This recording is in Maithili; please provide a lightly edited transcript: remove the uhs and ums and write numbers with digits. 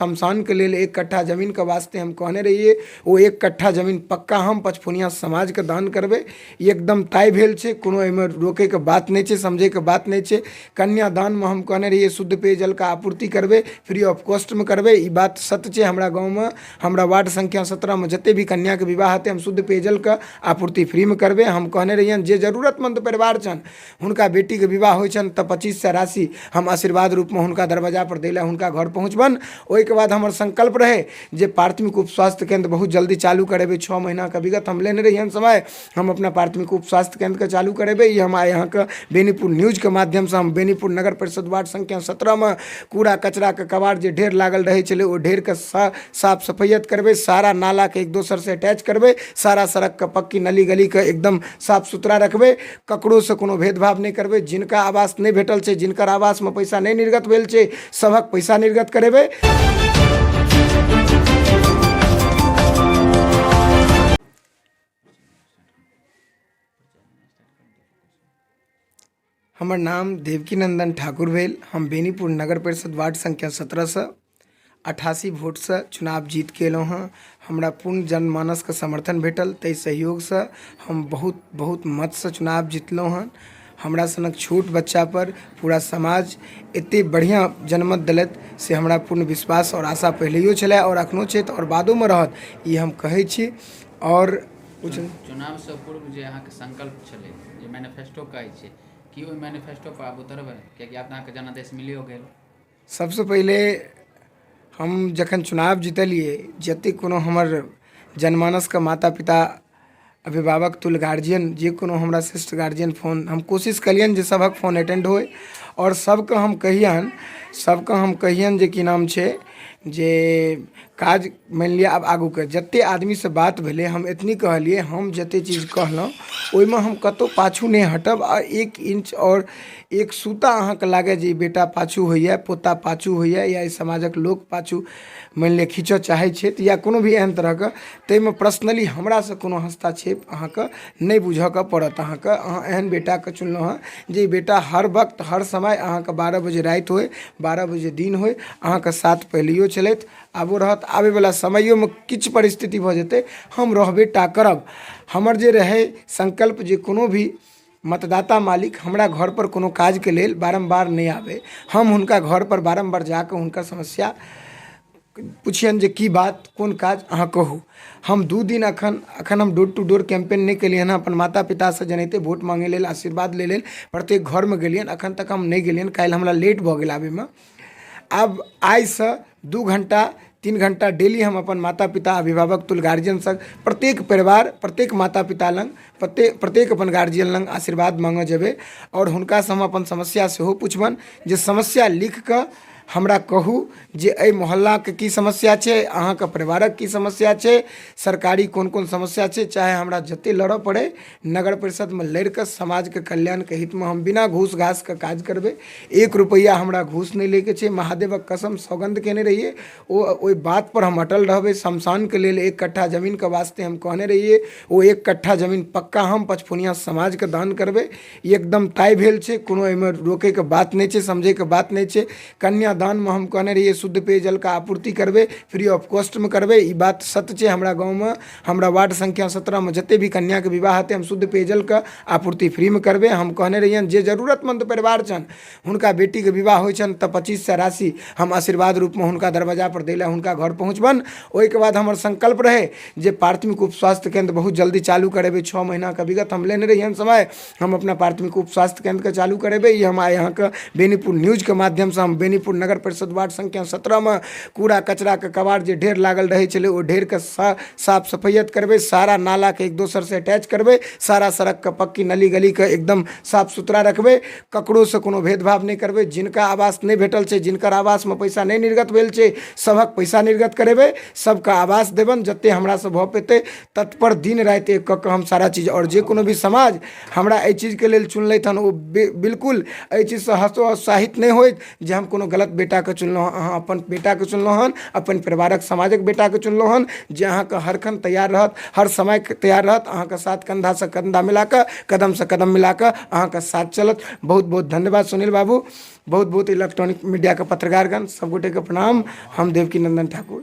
शमशानके लेल एक कट्ठा जमीनके वास्ते हम कहने रहियै, ओ एक कट्ठा जमीन पक्का हम पचफोनिया समाजके दान करबै। ई एकदम तय भेल छै, कोनो एहिमे रोकैके बात नहि छै, समझैके बात नहि छै। कन्यादानमे हम कहने रहियै शुद्ध पेयजलके आपूर्ति करबै, फ्री ऑफ कॉस्टमे करबै। ई बात सत्य छै। हमरा गाँवमे हमरा वार्ड संख्या 17मे जतेक भी कन्याके विवाह हेतै, हम शुद्ध पेयजलके आपूर्ति फ्रीमे करबै। हम कहने रहियनि जे जरूरतमन्द परिवार छनि, हुनका बेटीके विवाह होइ छनि तऽ 2500 राशि हम आशीर्वाद रूपमे हुनका दरवाजापर दै लए हुनका घर पहुँचबनि। ओहिके बाद हमर संकल्प रहै जे प्राथमिक उप स्वास्थ्य केन्द्र बहुत जल्दी चालू करेबै। 6 महीनाके विगत हम लेने रहियनि समय, हम अपना प्राथमिक उप स्वास्थ्य केन्द्रके चालू करेबै। ई हम आइ अहाँके बेनीपुर न्यूजके माध्यमसँ हम बेनीपुर नगर परिषद वार्ड संख्या 17मे कूड़ा कचराके कबाड़ जे ढेर लागल रहै छलै, ओ ढेरके साफ सफैयत करबै, सारा नालाके एक दोसरसँ अटैच करबै, सारा सड़कके पक्की नली गलीके एकदम साफ सुथरा रखबै, ककरोसँ कोनो भेदभाव नहि करबै। जिनका आवास नहि भेटल छै, जिनकर आवासमे पैसा नहि निर्गत भेल छै, सभक पैसा निर्गत करेबै। हमर नाम देवकी नन्दन ठाकुर भेल। हम बेनीपुर नगर परिषद वार्ड संख्या 17सँ 88 वोटसँ चुनाव जीत कऽ एलहुँ हँ। हमरा पूर्ण जनमानसके समर्थन भेटल, ताहि सहयोगसँ हम बहुत बहुत मतसँ चुनाव जितलहुँ हँ। हमरा सनक छोट बच्चापर पूरा समाज एतेक बढ़िआँ जनमत देलथि से हमरा पूर्ण विश्वास आओर आशा पहिलैओ छलै आओर एखनो छै आओर बादोमे रहत, ई हम कहै छी। आओर चुनावसँ पूर्व जे अहाँके संकल्प छलै, जे मैनिफेस्टो कहै छै, की ओहि मैनिफेस्टो पर आब उतरबै? कियाकि आब तऽ अहाँके जनादेश मिलियो गेल। सबसँ पहिले हम जखन चुनाव जितलियै, जतेक कोनो हमर जनमानसके माता पिता, अभिभावक तुल्य गार्जियन, जे कोनो हमरा श्रेष्ठ गार्जियन, फोन हम कोशिश कलियनि जे सभक फोन अटेंड होइ आओर सबके हम कहियनि, सबके हम कहियनि जे की नाम छै जे काज मानि लिअ आब आगूके जतेक आदमीसँ बात भेलै, हम एतनी कहलियै, हम जतेक चीज कहलहुँ ओहिमे हम कतहु पाछू नहि हटब आ एक इंच आओर एक सूता अहाँके लागय जे ई बेटा पाछू होइए, पोता पाछू होइए या एहि समाजक लोक पाछू मानि लिअ खीँचऽ चाहै छथि या कोनो भी एहन तरहके, ताहिमे पर्सनली हमरासँ कोनो हस्तक्षेप अहाँके नहि बुझऽके पड़त। अहाँके अहाँ एहन बेटाके चुनलहुँ हँ जे ई बेटा हर वक्त हर समय अहाँके 12 बजे राति होइ, 12 बजे दिन होइ, अहाँके साथ पहिलैओ छलथि, आबो रहत। आबैवला समैओमे किछु परिस्थिति भऽ जेतै, हम रहबे टा करब। हमर जे रहै संकल्प जे कोनो भी मतदाता मालिक हमरा घरपर कोनो काजके लेल बारम्बार नहि आबै, हम हुनका घरपर बारम्बार जाकऽ हुनकर समस्या पुछियनि जे की बात, कोन काज, अहाँ कहू। हम 2 दिन अखन अखन हम डोर टू डोर कैंपेन नहि केलियनि हँ। अपन माता पितासँ जेनाहिते वोट माँगै लेल, आशीर्वाद लै लेल प्रत्येक घरमे गेलियनि, अखन तक हम नहि गेलियनि। काल्हि हमरा लेट भऽ गेल आबैमे। आब आइसँ 2 घण्टा 3 घण्टा डेली हम अपन माता पिता, अभिभावक तुल्य गार्जियन संग प्रत्येक परिवार, प्रत्येक माता पिता लग, प्रत्येक प्रत्येक अपन गार्जियन लग आशीर्वाद माँगऽ जेबै आओर हुनकासँ हम अपन समस्या सेहो पुछबनि जे समस्या लिखि कऽ हमरा कहू जे एहि मोहल्लाके की समस्या छै, अहाँके परिवारक की समस्या छै, सरकारी कोन कोन समस्या छै। चाहे हमरा जतेक लड़ऽ पड़ै, नगर परिषदमे लड़ि कऽ समाजके कल्याणके हितमे हम बिना घूस घासके काज करबै। एक रुपैआ हमरा घूस नहि लैके छै। महादेवक कसम, सौगन्ध कयने रहियै, ओ ओहि बातपर हम अटल रहबै। शमशानके लेल एक कट्ठा जमीनके वास्ते हम कहने रहियै, ओ एक कट्ठा जमीन पक्का हम पचफोनिया समाजके दान करबै। ई एकदम तय भेल छै, कोनो एहिमे रोकैके बात नहि छै, समझैके बात नहि छै। कन्यादानमे हम कहने रहियै शुद्ध पेयजलके आपूर्ति करबै, फ्री ऑफ कॉस्टमे करबै। ई बात सत्य छै। हमरा गाँवमे हमरा वार्ड संख्या 17मे जतेक भी कन्याके विवाह हेतै, हम शुद्ध पेयजलके आपूर्ति फ्रीमे करबै। हम कहने रहियनि जे जरूरतमन्द परिवार छनि, हुनका बेटीके विवाह होइ छनि तऽ 2500 राशि हम आशीर्वाद रूपमे हुनका दरवाजापर दै लए हुनका घर पहुँचबनि। ओहिके बाद हमर संकल्प रहै जे प्राथमिक उप स्वास्थ्य केन्द्र बहुत जल्दी चालू करेबै। 6 महीनाके विगत हम लेने रहियनि समय, हम अपना प्राथमिक उप स्वास्थ्य केन्द्रके चालू करेबै। ई हम आइ अहाँके बेनीपुर न्यूजके माध्यमसँ हम बेनीपुर नगर परिषद वार्ड संख्या 17मे कूड़ा कचराके कबाड़ जे ढेर लागल रहै छलै, ओ ढेरके साफ सफैयत करबै, सारा नालाके एक दोसरसँ अटैच करबै, सारा सड़कके पक्की नली गलीके एकदम साफ सुथरा रखबै, ककरोसँ कोनो भेदभाव नहि करबै। जिनका आवास नहि भेटल छै, जिनकर आवासमे पैसा नहि निर्गत भेल छै, सभक पैसा निर्गत करेबै, सबके आवास देबनि। जतेक हमरासँ भऽ पेतै तत्पर दिन राति एक कऽ कऽ हम सारा चीज, आओर जे कोनो भी समाज हमरा एहि चीजके लेल चुनलथि हन, ओ बिल्कुल एहि चीजसँ हतोत्साहित नहि होथि जे हम कोनो गलत गलत बेटाके चुनलहुँ हँ। अहाँ अपन बेटाके चुनलहुँ हन, अपन परिवारक समाजक बेटाके चुनलहुँ हन, जे अहाँके हरखन तैयार रहत, हर समय तैयार रहत, अहाँके साथ कन्धासँ कन्धा मिला कऽ, कदमसँ कदम मिला कऽ अहाँके साथ चलत। बहुत बहुत धन्यवाद सुनील बाबू, बहुत बहुत इलेक्ट्रॉनिक मीडियाके पत्रकारगण सब गोटेके प्रणाम। हम देवकी नन्दन ठाकुर।